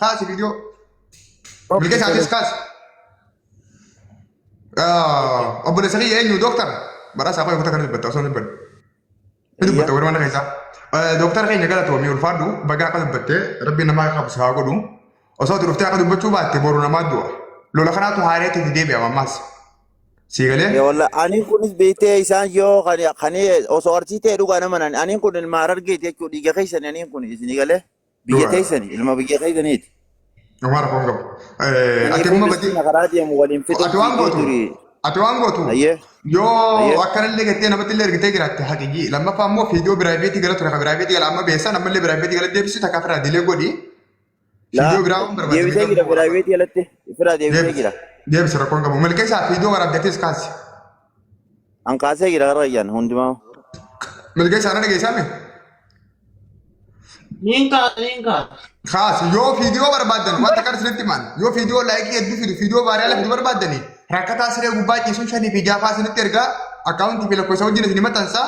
Kaasi viidiyoo. Milkeessaa atis kaasi. Obboleessa kiyya eenyu dooktar? Badhaasaa koo kutaa kana dubbatta osoo hin dubbanne. Ni dubbatta warra mana keessaa. Dooktar keenya galatoomii ulfaadhu bagaa akka dubbatte rabbiin namaa akka qabu si haa godhu. Osoo ati dhuftee akka dubbachuu baatte boru namaa du'a. Lola kanaatu haareetti itti deebi'ama ammaas. Sii galee? Walla aniin kunis beektee isaan yoo kan kan osoo arsii ta'e dhugaa nama naan aniin kun ilma harargeeti jechuudha dhiiga keessani aniin kun isinii galee biyya Dhugaadha. teessani ilma biyya keessaniiti. Homaa rakkoo hin qabu. Ati Kanaafuu amma badii miskiina karaa deemu waliin fixuun ati waan fiigee gootu duri. ati waan gootu Ayyee. yoo Ayyee. akkanallee gattee namatti illee ergitee jiraatte haqiyyi lammaffaa immoo fiidiyoo biraayiveetii gara ture ka biraayiveetii gala amma beessan ammallee biraayiveetii gala deebisi takka firaa dilee godhi Laa fiidiyoo biraa waan barbaadde deebisee fiidiyoo jira biraa waraabaa piraayiveetii alatti firaa deebisee deebisi jira. deebisi rakkoo hin qabu milkeessaa fiidiyoo waraabdattees kaasi An kaasee jira har'a iyyaan hundumaa. Milkeessaa na dhageessaa mee? Niin kaa niin kaa. Kaas yoo fiidiyoo barbaaddan wanta kana isinitti himan yoo fiidiyoo laayikii hedduu fidu fiidiyoo vaariyaala fidu barbaaddani rakkataa siree gubbaa ciisuun shanii fi jaafaa isinitti ergaa akkaawuntii fi lakkoofsa wajjin isin maxxansa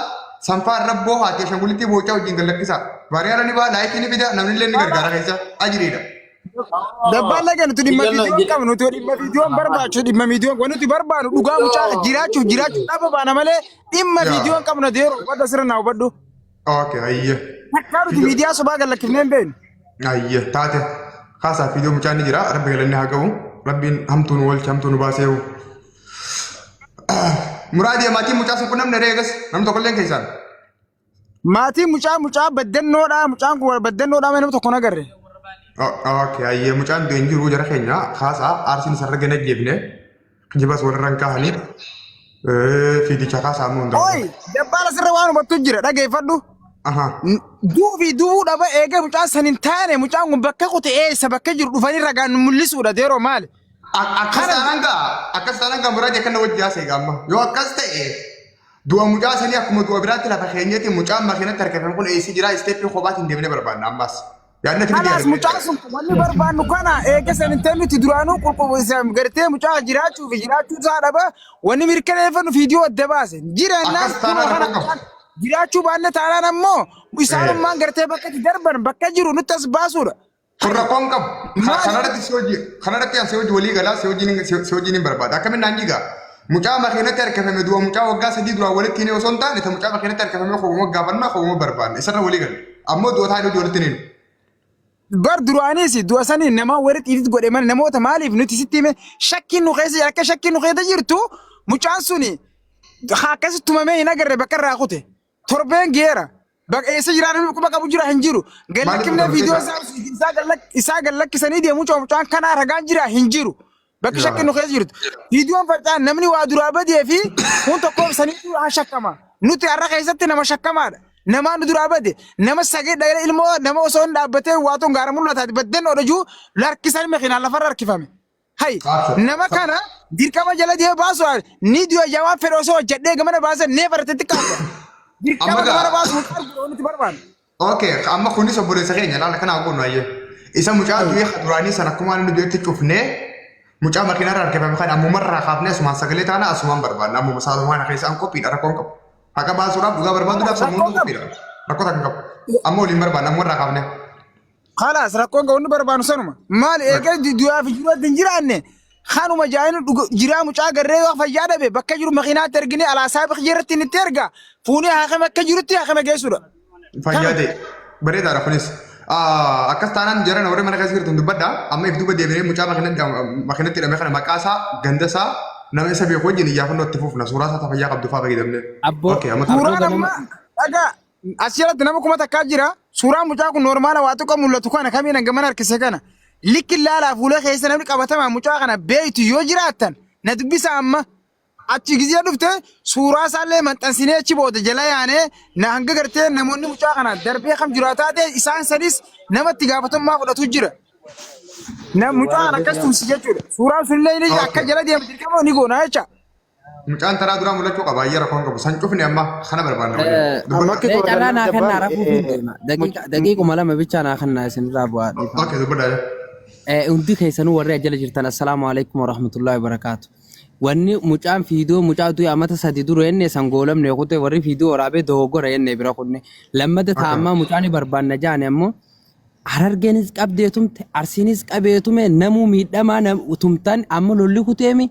sanfaa irra boohaati ashangulitti boocaa wajjin gad lakkisa vaariyaala ni ba'a laayikii ni fida namni illee ni gargaara keessa ajiriidha. Dabbaan laga nuti dhimma viidiyoo hin qabnu nuti dhimma viidiyoo hin barbaachisu dhimma viidiyoo wanti nuti barbaadu dhugaa mucaa jiraachuuf jiraachuu dhaba baana malee dhimma viidiyoo hin qabnu adeero hubadhu asirra naa hubadhu. Okay ayyee. Takkaa nuti miidiyaa sobaa gad lakkifnee hin beeknu. Ayyee taate kaasaa viidiyoo mucaan ni jira rabbi galanni haa ga'u rabbiin hamtuu nu oolche hamtuu nu baasee. Muraadii maatiin mucaa sun qunnamne reegas namni tokkolleen keessaan. Maatiin mucaa mucaa baddannoodhaa mucaan kun baddannoodhaa malee nama tokko hin agarre. Okay, ayyee mucaan du'e hin jiru jara keenya kaasaa aarsiin isarra gana jeefne jibas walirra hin kaahanii fiigicha kaasaa ammoo hin Oi dabbaala sirra waan hubattu jira dhageeffadhu. Aha. Du'uu fi du'uu dhaba eegee mucaan san hin taane mucaan kun bakka kute eessa bakka jiru dhufanii ragaan nu mul'isuudha deeroo maali? Akkas Kana taanaan gaa akkas taanaan gaa muraadi akkana wajji haasa'e gaamma yoo akkas ta'e du'a mucaa sanii akkuma du'a biraatti lafa keenyatti mucaan makiinatti harkifame kun eessa jira isteeppii kophaatiin deemnee barbaadna ammas. Yaadni ati Kanaas mucaan sun wanni barbaannu kana eega san hin ta'in nuti duraanuu qulqulluu gartee mucaa jiraachuu fi jiraachuu isaa dhaba wanni mirkaneeffannu fiidiyoo adda baase. Jiraannaan Akkas kunoo taanaan kana rakkoo qabu. mucaan jiraachuu baanne taanaan ammoo isaanummaan gartee bakka itti darban bakka jiru nutti as baasuudha. Kun rakkoo hin qabu. Maali? Kanarratti si hojii kanarratti an si hojii walii galaa si hojiin si hojiin hin barbaada. Akkamiin naan jigaa? Mucaa makiinatti harkifame du'a mucaa waggaa 3 duraan walitti hin osoo hin taane ta mucaa makiinatti harkifame kobuma gaafanna kobuma barbaanna isarra walii gala. Ammoo du'a taa'ee hojii walitti hin hinu. Bar duraanis du'a sanii nama warri xiifit godhe malee namoota maaliif nuti sitti hime shakkiin nu keessa jira akka shakkiin nu keessa jirtu mucaan suni akkasitti tumamee hin agarre bakka irraa kute. Torbeen geera. Bakka eessa jiraa namni quba qabu jira hin jiru. Maaliif Gallakkifnee kutame viidiyoo keessa? isaa isaa gallak- isaa gallakkisanii deemu mucaa mucaan kanaa ragaan jira hin jiru. Bakki shakkiin nu keessa jirtu. Viidiyoon faca'an namni waa duraa badee fi kun tokkoof saniitu haa shakkama. Nuti har'a keessatti nama shakkamaadha. Namaa nu duraa bade nama sagee dhagalee ilmoo nama osoo hin dhaabbatee waa tun gaara mul'ataati baddeen odhajuu larkisan makiinaan lafarra harkifame. Hay Abshir. nama kana dirqama jala deemee baasu ni du'a yaa waan fedhe osoo hojjedhee gamana baase neefa irratti xiqqaata. Dirqama Amma gamana gaa baasu mucaa argu nuti barbaanna. Okay, amma kunis obboleessa keenya laala kana goonu ayyee. Isa mucaa du'ee ka duraanii sana akkuma inni du'etti cufnee mucaa makiinarra harkifame kan ammumarraa kaafnee asumaan sagalee taana asumaan barbaanna ammuma saaluma kana keessa an qophiidha rakkoon qabu. Haqa baasuudhaaf dhugaa barbaaduudhaaf sammuun Rakkoon qabu. qophiidha. Rakkoo takka hin qabu. Amma waliin barbaanna ammumarraa kaafnee. Kalaas rakkoon qabu inni barbaannu sanuma. Maal eega du'aa fi jiruutti hin jiraanne kanuma jaa'inu jiraa mucaa garree yoo fayyaa dhabe bakka jiru makiinaatti ergine alaa saabiq irratti inni itti erga fuunee haakama akka jirutti haakama geessuudha. Fayyaa Kanuma. ta'e. Bareedaadha kunis. Akkas taanaan jarana warri mana keessa jirtan dubbadha. Amma if duuba deebinee mucaa makiinatti hidhame kana maqaa isaa ganda isaa nama isa beeku wajjin iyyaafannoo itti fufna. Suuraa isaa fayyaa qabdu fa'aa fayyadamnee. Abboo Okay, amma ta'a. abboo Suuraan ganama amma dhagaa As jalatti nama 1000 jira. Suuraan mucaa kun noormaala waa xiqqoo mul'atu kana kamiin hanga mana harkise kana. Likki laalaa fuula keessa namni qabatamaa mucaa kana beektu yoo jiraattan na dubbisa amma. Achi gizee dhufte suuraa isaallee maxxansinee achi booda jala yaanee na hanga gartee namoonni mucaa kana darbee kam jiraa taate isaan sanis nama itti gaafatamummaa fudhatu jira. Na mucaa kana akkas tumsi jechuudha. Suuraan sunillee ni akka jala deemu dirqama ni goona jecha. Mucaan taraa duraa mul'achuu qaba. Ayyee rakkoon qabu. San cufne amma kana barbaanna waliin. Amma Dubbadhaa. akka Mee carraa toorannaa naa kennaa dabbaan rafuuf hin deema. Daqiiqa daqiiquma 2 bichaa naa kennaa isinirraa bu'aa dhiifama. Okay, dubbadhaa. Hundi keessanuu warri ajala jirtan assalaamu alaikum warahmatullahi wabarakaatu. Wanni mucaan fiidoo mucaa du'e amata 3 dura jenne san goolamne kute warri fiidoo waraabee dogoggora jenne bira kunne. Lammata Okay. taammaa mucaan barbaanna jaane ammoo Harargeenis qabdee tumte, Arsiinis qabee tume, namuu miidhamaa tumtan amma lolli kuteemi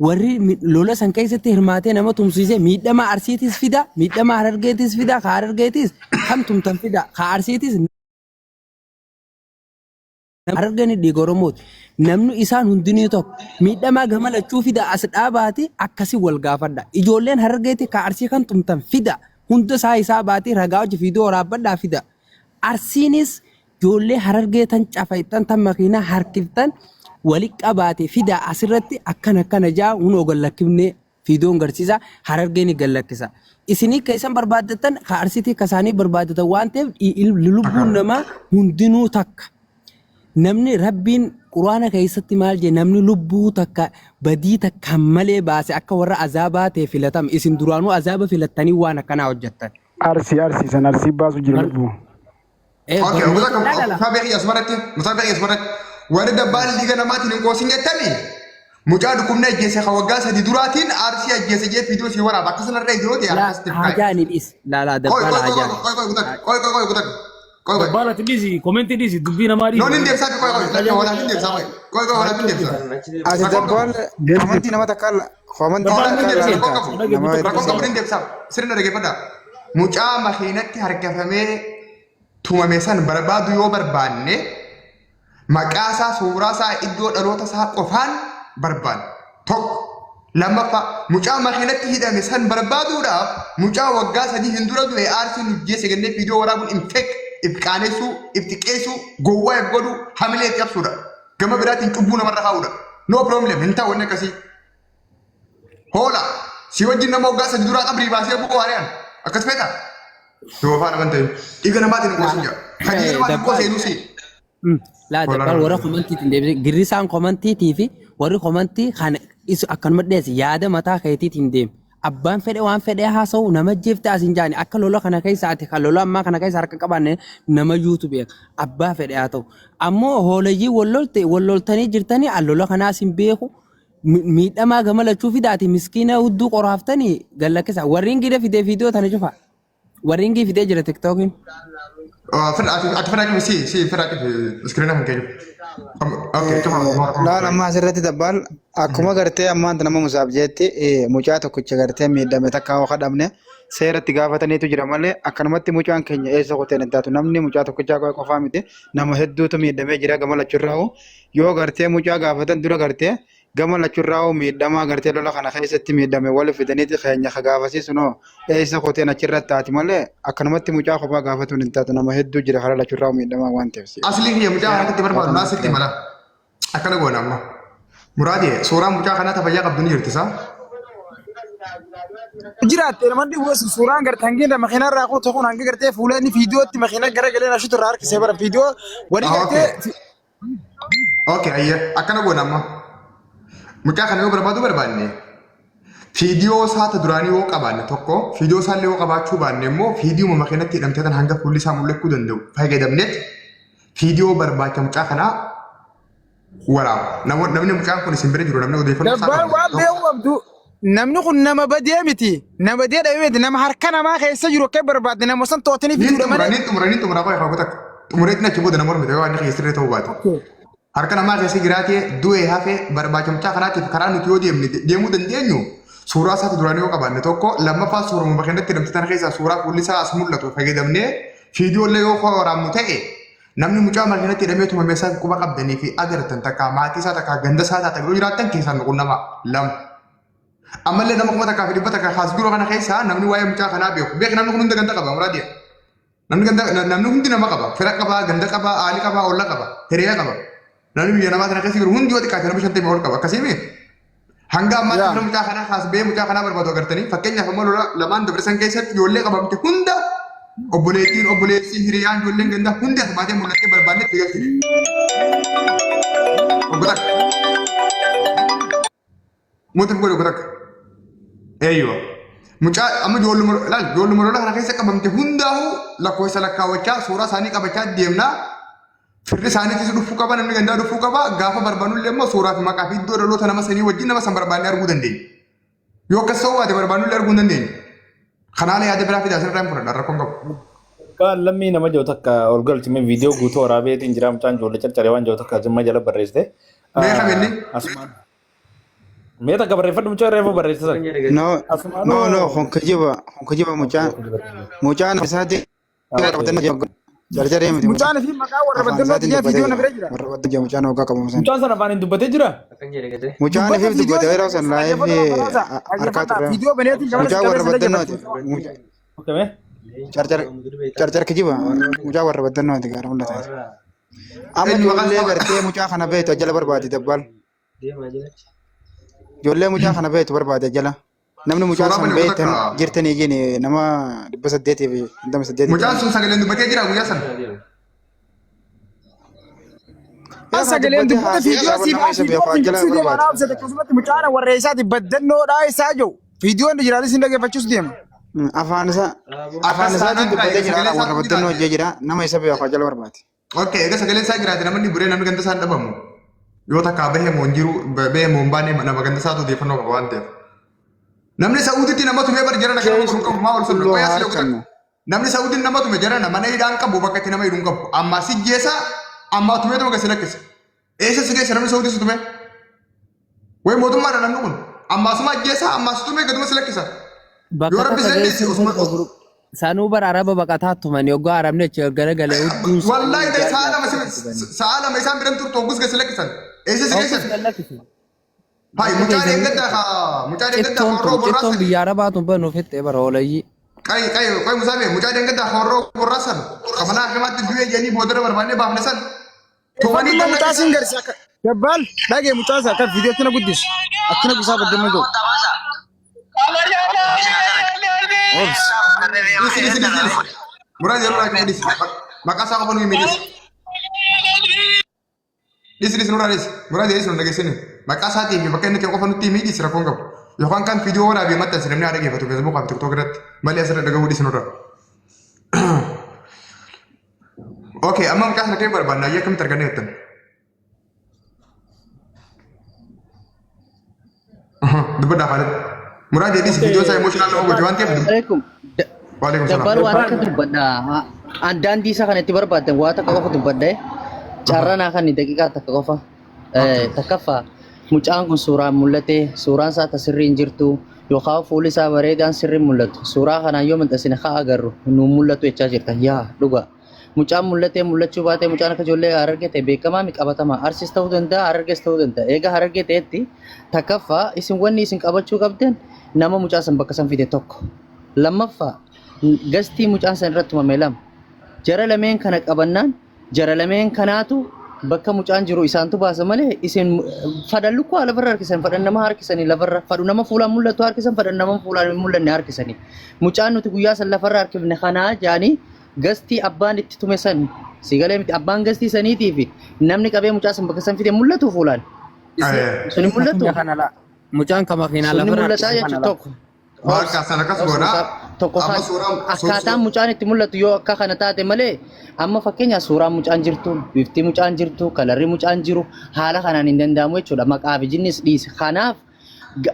warri lola san keessatti hirmaatee nama tumsiise miidhamaa Arsiitis fida, miidhamaa Harargeetis fida, ka Harargeetis kam tumtan fida, ka Arsiitis Harargeen dhiiga Oromooti. Namni isaan hundinuu tokko. Miidhamaa gama lachuu fida as dhaabaati akkasi wal gaafadha. Ijoolleen Harargeeti ka Arsii kan tumtan fida. Hunda isaa isaa baati ragaa hojii fiidoo waraabbadhaa fida. Arsiinis ijoollee Harargee tan cafayxan tan makiinaa harkiftan wali qabaate fida asirratti akkana akkana jaa hunoo gallakkifnee fiidoon garsiisa Harargee ni gallakkisa. Isinii akka isan barbaaddatan ka Arsiitii akka isaanii barbaaddatan waan ta'eef lubbuun namaa hundinuu takka. Namni Rabbiin Quraana keessatti maal jedhe namni lubbuu takka badii takka malee baase akka warra azaabaa ta'e filatama. Isin duraanuu azaaba filattanii waan akkanaa hojjettan. Arsii arsii san arsii baasu jira lubbuu. Okay, Barnoota gosa lala lala. musaa beekii asumarratti musaa beekii asumarratti warri dabbaan liiga namaatiin hin qoosin jettani mucaa dhukkubni ajjeese ka waggaa 3 duraatiin arsii ajjeese jee fiidiyoo sii waraaba akkasuma irra yoo ta'e Laa akkasitti kaa'e. haajaa ni dhiis. Laalaa Qoy dabbaala qoy qoy haajaa. qoy qoy kutak qoy qoy qoy kutak qoy qoy. Dabbaala ati dhiisi, komentii dhiisi, dubbii namaa dhiisi. Noon hin deebsaa qoy qoy lakka walaaf hin deebsaa qoy qoy qoy walaaf hin deebsaa. Ati Rakkoon qabu. dabbaal Deebisi. komantii nama takka komantii Walaaf takka hin deebsaa laalta rakkoon qabu. nama hedduu Rakkoon qabu hin deebsaa sirna dhaggeeffadhaa. Mucaa makiinatti harkifamee tumame san barbaadu yoo barbaanne maqaa isaa, suuraa isaa, iddoo dhaloota isaa qofaan barbaanna. Tokko. Lammaffaa, mucaa makiinatti hidhame san barbaaduudhaaf mucaa waggaa 3 hin dura du'e aarsiin nu jeesse jennee viidiyoo waraabuun in fake, if qaanessuu, if xiqqeessuu, gowwaa if godhuu, hamilee if cabsuudha. Gama biraatiin cubbuu namarra kaa'uudha. No problem, hin ta'u inni akkasii. Hoola! Si wajjin nama waggaa 3 duraa qabrii baasee bu'u haariyaan. Akkas feetaa? Doofaa naman ta'in. Dhiiga namaatiin hin qoosin jaa. Kan dhiiga namaatiin Dabbaa qoosee nusi. Laa Hoolaa dabbaan nama warra ta'in. komantiitiin deebisee girrisaan komantiitii fi warri komantii kan isu akkanuma dhiyeesse yaada mataa keetiitiin deemi. Abbaan fedhe waan fedhe haasa'u nama jeefte as hin jaani akka lola kana keessa ati kan lola ammaa kana keessa harka qabaanne nama yuutu beeka. Abbaa fedhe haa ta'u. Ammoo hooleyyii wal lolte wal loltanii jirtanii an lola kanaas hin beeku. Miidhamaa gama lachuu fidaati miskiina hudduu qoraaftanii gallakkisa. Warri ingida fidee viidiyoo tana cufa. Warri ingii fidee jira tiktookiin. Ati fira cufi si si fira cufi iskiriina kan kee cufi. Okay, cufa. Laal amma asirratti dabbaal akkuma gartee ammaan nama musaaf jeetti mucaa tokkicha gartee miidhame takka hoo kadhamne seeratti gaafataniitu jira malee akkanumatti mucaan keenya eessa kuteen hin taatu namni mucaa tokkichaa qofaa miti nama hedduutu miidhamee jira gama lachurraa'u yoo gartee mucaa gaafatan dura gartee gama lachurraa'u miidhamaa gartee lola kana keessatti miidhame wal fidaniiti keenya ka gaafasiisu noo eessa kuteen achirratti taati malee akkanumatti mucaa kophaa gaafatuun hin taatu nama hedduu jira karaa lachurraa'u miidhamaa waan ta'eef. Aslii kiyya mucaa harkatti barbaadu naa sitti mala. Akkana goona amma. Muraadee suuraan mucaa kanaa ta fayyaa qabdu ni jirti isaa? Jiraatte nama dhibuu suuraan gartee hangi irra makiinaa irraa kutu kun hangi gartee fuula inni fiidiyootti makiinaa gara galee ashitu irraa harkisee bara fiidiyoo wani gartee Okay, ayyee akkana goona amma. Mucaa kana yoo barbaadu barbaanne fiidiyoo isaa ta duraanii yoo qabaanne tokko fiidiyoo isaa illee yoo qabaachuu baanne immoo fiidiyoo makiinatti hidhamtee tan hanga fuulli isaa mul'achuu danda'u fayyadamneet fiidiyoo barbaacha mucaa kanaa waraaba. Namni mucaan kun isin bira jiru namni odeeffannoo isaa Dabbaan qabu waan tokko. beekuu qabdu namni kun nama badee miti nama badee dhabee miti nama harka namaa keessa jiru akka barbaadde nama san to'atanii Niin fiduudha xumura, malee. niin xumura, niin xumura qoy rakkoo takka. Xumureetiin achi booda nama mormite yoo inni keessa sirrii ta'uu baate. Harka namaa keessa jiraatee du'e hafe barbaacha mucaa kanaatiif karaa nuti yoo deemne deemuu dandeenyu suuraa isaati duraanii yoo qabaanne tokko lammaffaa suuruma bakka hidhamte tana keessaa suuraa fuulli isaa as mul'atu fayyadamnee fiidiyoo illee yoo waraabnu ta'e namni mucaa makiinatti hidhamee tumame isaa quba qabdanii fi agartan takka maatii isaa takka ganda isaa taatan yoo jiraattan keessaan nu qunnamaa lama. Ammallee nama 1600 kaas jiru kana keessaa namni waa'ee mucaa kanaa beeku. Beek namni kun hunda ganda qaba muraadiya. Namni ganda namni hundi nama qaba. Fira qaba, ganda qaba, aali qaba, olla qaba, hiriya qaba. Namni biyya namaa kana keessa jiru hundi yoo xiqqaate nama 50 ol qaba. Akkasii miti. Hanga ammaatti fira mucaa kanaa kaas ba'ee mucaa kanaa barbaadu agartanii fakkeenyaaf ammoo lola lamaan dabarsan keessatti ijoollee qabamte hunda obboleettiin obboleessi hiriyaan ijoolleen gandaa hundi as baatee mul'attee barbaadne itti galchine. Obbo takka. Mootiif godhe obbo takka. Eeyyoo. Mucaa amma ijoolluma laal ijoolluma lola kana keessa qabamte hundaa'uu lakkoofsa lakkaawwachaa suuraa isaanii qabachaa deemnaa. Firri isaaniitis dhufuu qaba, namni gandaa dhufuu qaba. Gaafa barbaannullee immoo suuraa fi maqaa fi iddoo dhaloota nama sanii wajjin nama san barbaannee arguu dandeenya. Yoo akkas ta'uu baate barbaannullee arguu hin dandeenyu. Kanaala yaada biraa fidaa asirraa hin fudhadha rakkoon qabu. Dabbaan lammii nama jiru takka ol galchime viidiyoo guutuu waraabeetiin jira mucaan ijoollee carcaree waan jiru takka zimma jala barreessite. Mee qabenni? Asumaan. Mee takka barreeffadhu mucaa reefu barreessite sana. No, no, no, kun kijiba mucaan isaati jarjaree miti. Mucaan fi maqaa warra Afaan baddannoo isaatiin xiyyaa dubbatee viidiyoo na jira. bira jira. Warra baddannoo mucaan hoggaa qabamu sana. Mucaan sana afaan hin dubbatee jira. Mucaan Dubbata ifiif viidiyoo dubbate yeroo san laayifii harkaa turre. Viidiyoo baneetiin gamana Mucaa warra baddannooti. Okay mee. Carcar carcar kijiba mucaa warra baddannooti gaara mul'ata. Amma Eenyu maqaan ijoollee isaa? gartee mucaa kana beektu jala barbaade dabbaal. Ijoollee mucaa kana beektu barbaade jala. Namni mucaa Suuraa san bane beektan takka. jirtanii jini nama 858. Mucaan sun sagaleen dubbatee jira guyyaa sana. An sagaleen dubbata viidiyoo siif nama isa beeku viidiyoo jala fiigsuu deema barbaade. naaf sadii akkasumatti mucaan warra isaati baddannoodhaa isaa jiru. Viidiyoon jiraanis hin dhaggeeffachuus deema. Afaan isaa afaan Akkas isaatiin taanaan dubbatee jira sagalee warra isaa baddannoo hojjee jira nama isa beeku jala barbaade. Okay, egaa sagaleen isaa jiraate namni buree namni ganda isaa hin dhabamu. Yoo takkaa bahee moo hin jiru bahee moo hin baane nama ganda isaatu odeeffannoo qaba waan ta'eef. Namni Saa'uditti nama tumee bar jara kana kun qabu maa ol sunna Kulloo qoyaa sila harkannu. Namni Saa'udiin nama tume jara mana hidhaan qabu bakka itti nama hidhuun qabu. Amma si jeesa amma tumee tuma gasi lakkisa. Eessa si geessa namni Saa'udii si tume? Wayi mootummaadha namni kun. Amma asuma ajjeesa amma si tumee gaduma si lakkisa. Bakka Yoo rabbi takka dandeesse geessuun osuma Sanuu bara araba baqataa tumani hoggaa arabni achi garagalee hudduun Wallahi dai sa'a lama isaan biran turtu hoggus gasi lakkisan. Eessa si geessan? Hai mucaa deeggaddaa haa mucaa deeggaddaa Cittoon horroo tun cittoon borraasan. biyya arabaa tun banu fixxee bara oolayyi. Qay qay qay musaame mucaa deeggaddaa horroo borraasan. Kamanaa akkamatti du'ee jedhanii boodara barbaannee baafne san. Tumanii Fadhuma mucaa siin garsi akka dabbaal dhagee mucaa isaa akka viidiyootti na guddisu. Akkina gusaa baddannoo jiru. Obs. Dhisi dhisi dhisi dhisi. Muraan yeroo raakii dhisi. Maqaa isaa qofa nu himi dhisi. Dhisi dhisi nurraa dhisi. Muraan jedhee sun dhageessini. Maqaa isaatii fi bakka inni ta'e qofa nutti himi dhisi rakkoon qabu. Yookaan kan viidiyoo waraabee maxxanse namni haa dhageeffatu Facebook fi TikTok irratti. Malee asirra dhagahuu dhisi nurraa. Okay, amma maqaa sana kee barbaanna ayyee akkamitti argannee jettan? Dubbadhaa Khalid. Muraan jedhee dhisi viidiyoo isaa emotional nama gooti waan ta'eef. Alaikum. Waalaikum Dabbal salaam. waan akka dubbadha. An daandii isaa kana itti barbaaddan waa takka qofa dubbadha. Carraa naa kan daqiiqaa takka qofa. Takkaffaa mucaan kun suuraan mul'ate suuraan isaa tasirrii hin jirtu yookaan fuulli isaa bareedaan sirrii mul'atu. Suuraa kanaan yoo maxxansine haa agarru nu mul'atu jechaa jirta. Yaa dhuga. Mucaan mul'atee mul'achuu baatee mucaan akka ijoollee harargee ta'e beekamaa mi qabatama. Arsis ta'uu danda'a harargees ta'uu danda'a. Egaa harargee ta'etti takkaffaa isin wanni isin qabachuu qabdan nama mucaa san bakka san fide tokko. Lammaffaa gastii mucaan san irratti tumame lama. Jara lameen kana qabannaan jara lameen kanaatu bakka mucaan jiru isaantu baasa malee isin fadhan lukkuu lafarra harkisan fadhan nama harkisanii lafarra fadhu nama fuulaan mul'atu harkisan fadhan nama fuulaan hin mul'anne harkisanii. Mucaan nuti guyyaa san lafarra harkifne kanaa jaanii gastii abbaan itti tume san si galee miti abbaan gastii saniitii fi namni qabee mucaa san bakka san fide mul'atu fuulaan. Sun hin mul'atu. Mucaan kama keenyaa Sun ni lafarra mul'ataa harkisan jechuun kana laa. tokko. Bakka sana akkas goona. Tokko Amma suuraan akkaataan mucaan itti mul'atu yoo akka kana taate malee amma fakkeenyaaf suuraan mucaan jirtu bifti mucaan jirtu kalarri mucaan jiru haala kanaan hin danda'amu jechuudha maqaa fi jinnis dhiise kanaaf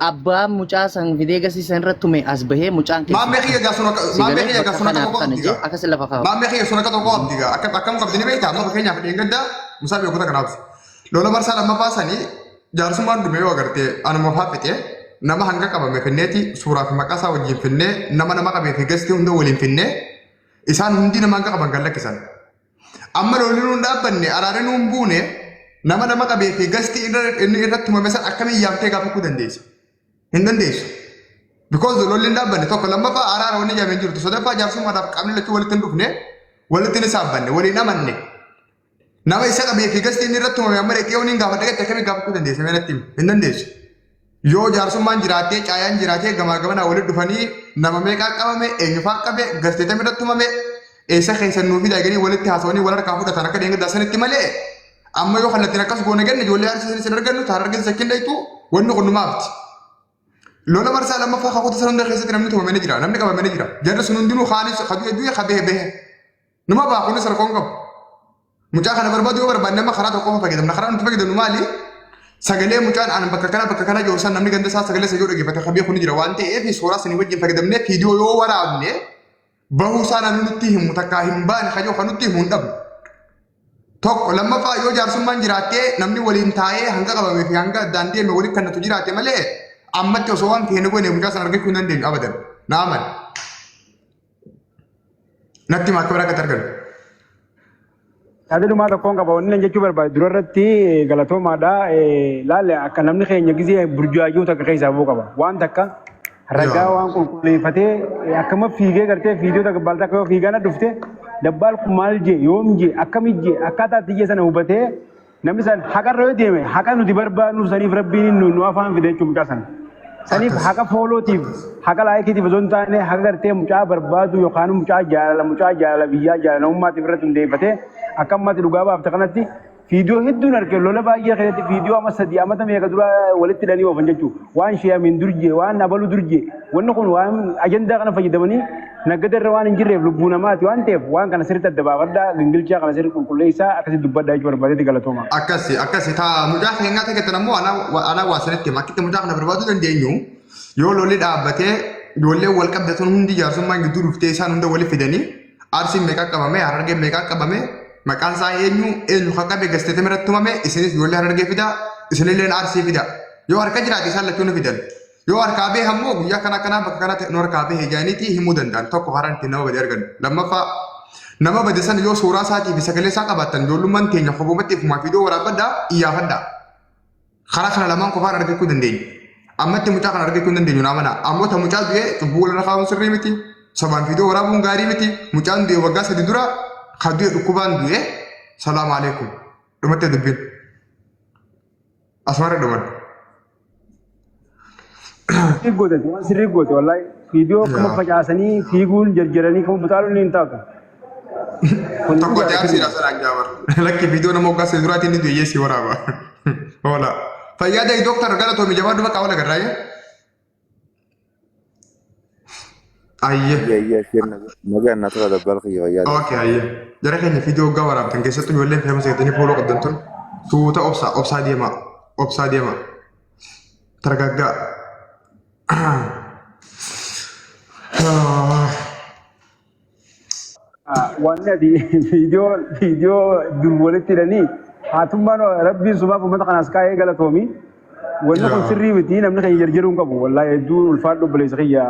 abbaan mucaa san fidee gasiisan irratti tume as bahee mucaan Maammee kiyya gaa sun akka maammee kiyya gaa sun akka tokko kana qabdi jee gaa. akkas lafa kaa'u. Maammee kiyya sun akka tokko qabdi gaa. Akkam akkam qabdi ni beektaa amma fakkeenyaaf dheengaddaa musaa beekota kanaaf. Lola marsaa lammaffaa sanii jaarsummaan dhume yoo agartee anuma faa fixe nama hanga qabame finneeti suuraa fi maqaa isaa wajjin finnee nama nama qabee fi gastii hunda waliin finnee isaan hundi nama hanga qaban kan lakkisan. Amma lolli nuun dhaabbanne araarri nuun buune nama nama qabee fi gastii inni irratti tumame san akkamiin yaamtee gaafachuu dandeessa? Hin dandeessu. Because lolli hin dhaabbanne tokko lammaffaa araara wanni jaamee jirtu sadaffaa jaarsummaadhaaf qaamni lachuu walitti hin dhufne walitti hin saabbanne waliin amanne. Nama isa qabee fi gastii inni irratti tumame amma dhaqee waliin gaafadha gatte akkamiin gaafachuu dandeessa mee natti himi? Hin dandeessu. Yoo jaarsummaan jiraattee caayaan jiraatee gamaa gamanaa walitti dhufanii nama meeqaa qabame eenyufaa qabe gastee tam irratti tumame eessa keessan nuu fidaa jedhanii walitti haasawanii wal harkaa fudhatan akka deengeddaa sanitti malee amma yoo kallattiin akkas goone ganne ijoollee aarsiisan isin argannu taan argin sakkin dhaytu wanni kun numaafti. Lola marsaa lammaffaa kakuuta sana hunda keessatti namni tumame ni jira namni qabame ni jira jarri sun hundinuu kaanis kaduu du'e kabee bahe numa baa kunis rakkoon qabu. Mucaa kana barbaadu yoo barbaanne amma karaa tokko qofa fayyadamna. Karaa nuti fayyadamnu maali? Sagalee mucaan an bakka kana bakka kana jiru san namni ganda isaa sagalee isa yoo dhaggeeffate kan beeku ni jira waan ta'eef suuraa sanii wajjin fayyadamnee viidiyoo yoo waraabne Bahuu isaa namni nutti himu takkaa hin baane kajoo kan nutti himu hin dhabnu. Tokko lammaffaa yoo jaarsummaan jiraattee namni waliin taa'ee hanga qabamee fi hanga addaan deeme walitti kan natu jiraate malee ammatti osoo waan feene goone mucaa sana argachuu hin dandeenyu abadan. Na amani. Natti himaa akka biraa akkatti argannu. Yaada dhumaa tokkoon qaba. Wanni nan jechuu barbaade dura irratti galatoomaadha. Laale akka namni keenya gizee burjaajuu takka keessaa ba'uu qaba. Waan takka ragaa waan qulqulleeffatee akkama fiigee gartee fiidiyoo takka baal takka yoo fiigaan dhufte dabbaal kun maal jee yoom jee akkami jee akkaataa itti jee sana hubatee namni san haqarra yoo deeme haqa nuti barbaadnu saniif rabbiin nu afaan fide jechuun mucaa sana. Saniif haqa foolootiif haqa laayikiitiif osoo hin taane haqa gartee mucaa barbaadu yookaan mucaa jaalala mucaa jaalala biyyaa jaalala namummaatiif irratti hundeeffatee akka ammatti dhugaa baafte kanatti fiidiyoo hedduun arge lola baay'ee keessatti fiidiyoo amma sadii amata meeqa dura walitti hidhanii oofan jechuudha. Waan sheeyamiin durjee waan abalu durjee wanni kun waan ajandaa kana fayyadamanii naggada irra waan hin jirreef lubbuu namaati waan ta'eef waan kana sirriitti adda baafadhaa gingilchaa kana sirriitti qulqulleessaa akkasitti dubbadhaa jechuu barbaadeeti galatooma. Akkasi akkasi taa mucaa keenyaa ta'e ammoo anaa waa sanitti hima akkitti mucaa kana barbaaduu dandeenyu yoo lolli dhaabbatee ijoolleen wal qabde sun hundi jaarsummaan gidduu dhuftee isaan hunda wali fidanii arsiin meeqaa qabame harargeen meeqaa qabame maqaan isaa eenyu eenyu kan qabe gasteetame irratti tumame isinis ijoollee harargee fidaa isinilleen arsii fidaa yoo harka jiraate isaan lachuu ni fidan. Yoo harkaa bahe ammoo guyyaa kana akkanaa bakka kanatti nu harkaa bahe jedhaniiti himuu danda'an. Tokko karaan ittiin nama bade argannu. Lammaffaa nama bade sana yoo suuraa isaatii fi sagalee isaa qabaattan ijoollummaan teenya kopumatti ifumaa viidiyoo waraabbadhaa iyyaafadhaa. Karaa kana lamaan qofaan argachuu dandeenya. Ammatti mucaa kana argachuu hin dandeenyu naa mana. Ammoo ta mucaa du'ee cubbuu walirra kaa'uun sirrii miti. Sobaan viidiyoo waraabuun gaarii miti. Mucaan du'e waggaa sadi dura ka du'e dhukkubaan du'e. Salaamu alaikum. Dhumattee dubbiin. Asumarra dhuman. Sirrii goote waan sirrii goote wallaahi viidiyoo akkuma facaasanii fiiguun jarjaranii kan butaaluun hin taatu. Kun Tokko dhugaadha jaarsiidha sirrii. sanaan jaabar. Lakki viidiyoo nama waggaa sadi duraatiin ni du'e si waraaba. Hoola. Fayyaa ta'e dooktar galatoomi jabaadhu bakka wal agarraa. Ayyee. Ayya ayya nagaan na tura dabbal kiyya fayyaa ta'e. Okay ayyee. Jara keenya viidiyoo waggaa waraabtan keessattuu ijoolleen feema seetanii fooloo qabdan tun suuta obsaa obsaa deemaa obsaa deemaa. Targaggaa. Wanni ati viidiyoo viidiyoo dur walitti hidhanii haatummaan rabbiin sumaaf uummata kanaas kaa'ee galatoomi. Wanni kun sirrii miti namni keenya jarjaruu hin qabu. Wallaahi hedduu ulfaadhu obboleessa kiyya.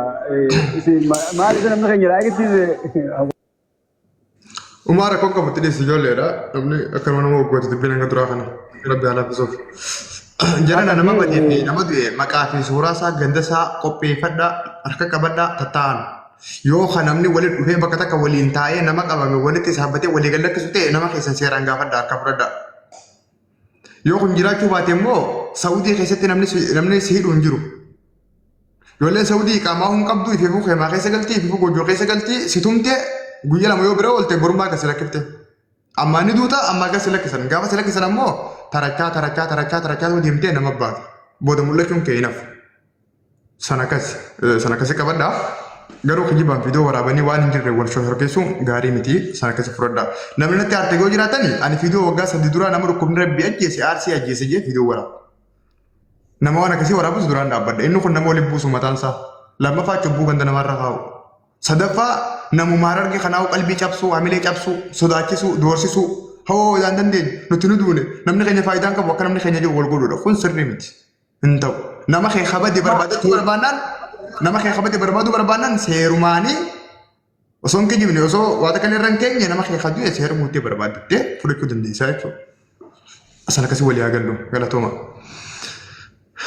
Maal isa namni keenya laayikitti Umaa rakkoon qabu itti dhiyeessi ijoolleedha. Namni akkanuma nama waggoota dubbiin hanga duraa kana rabbi haa laaffisuuf. Jarana nama badee fi nama du'e maqaa fi suuraa isaa ganda isaa qopheeffadhaa harka qabadhaa tattaa'an. Yoo kan namni walitti dhufee bakka takka waliin taa'ee nama qabame walitti saabbatee walii gad lakkisu ta'e nama keessan seeraan gaafadhaa harka fudhadhaa. Yoo kun jiraachuu baate immoo Saawudii keessatti namni namni si hidhu hin jiru. Ijoolleen Saawudii iqaamaa hin qabdu ififuu keemaa keessa galti ififuu goojjoo keessa galti si tumte guyya lama yoo bira oolte borummaa gad si lakkifte. Ammaa ni duuta ammaa gad si lakkisan gaafa si lakkisan ammoo tarachaa tarachaa tarachaa tarachaa deemtee nama baata. Booda mul'achuun kee hin hafu. Sana akkasi sana akkasi qabadhaa. Garuu kijibaan viidiyoo waraabanii waan hin jirre wal shororkeessuun gaarii miti. Sana akkasi fudhadhaa. Namni natti aarte yoo jiraatani ani viidiyoo waggaa sadi duraa nama dhukkubni rabbi ajjeese aarsii ajjeese jee viidiyoo waraaba. Nama waan akkasii waraabus duraan dhaabbadha. Inni kun nama waliin buusu mataan isaa. Lammaffaa cubbuu ganda namaarra kaa'u. Sadaffaa namuma hararge kanaa'u qalbii cabsuu, hamilee cabsuu, sodaachisuu, doorsisuu. Hawoo isaan dandeenyu nuti nu duune namni keenya faayidaan qabu akka namni keenya jiru wal godhuudha. Kun sirrii miti. Hin ta'u. Nama kee kabade barbaadachuu barbaannaan nama kee kabade barbaaduu barbaannaan seerumaanii osoo hin kijibne osoo waa takka irra hin keenye nama kee kadu'e seera guuttee barbaaddattee fudhachuu dandeessaa jechuudha. Asan akkasii walii haa gallu galatooma.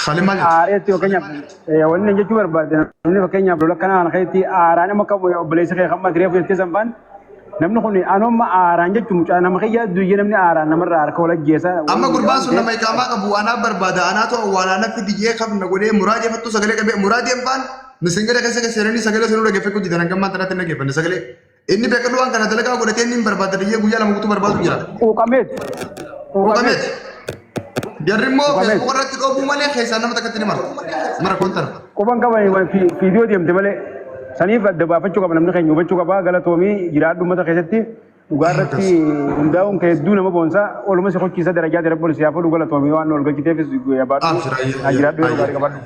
Khaalid maal jetta? Aareetti fakkeenyaaf wanni inni jechuu barbaade namni fakkeenyaaf lola akkanaa kana keessatti aaraan nama kam obboleessa kee kan reefu jettee sanfaan namni kun anuma aaraan jechuun mucaa nama kiyyaa duyyee namni aaraan namarraa harka wal ajjeesa. Amma gurbaan sun nama iqaamaa qabu anaa barbaada anaatu awwaalaa na fidi jee kabna godhee muraadee fattuu sagalee qabee muraadeen faan misingada keessa keessa seenanii sagalee sanuu dhaggeeffachuu didan hanga ammaa tanatti hin dhaggeeffanne sagalee. Inni beekadhu waan kana dalagaa godhatee inni hin barbaada jee guyyaa lama guutuu barbaadu jira. Quuqameet. Quuqameet. Jarri immoo Quuqameet. Facebook irratti dhoobuu malee keessaan nama takkatti ni mara. Mara kontana. Quban qaban fiidiyoo deemte malee saniif adda baafachuu qaba namni keenya hubachuu qaba galatoomii jiraadhu uummata keessatti dhugaa irratti hundaa'uun kee hedduu nama boonsa oluma si kochiisa darajaa darabboon si haa fuudhu galatoomii waan ol galchiteefis baadhu Abshir ayyee. haa jiraadhu yeroo gaarii qabadhu.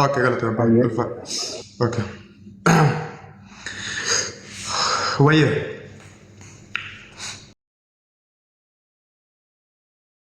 Okay galatoomii. Ulfa. Okay. Wayye.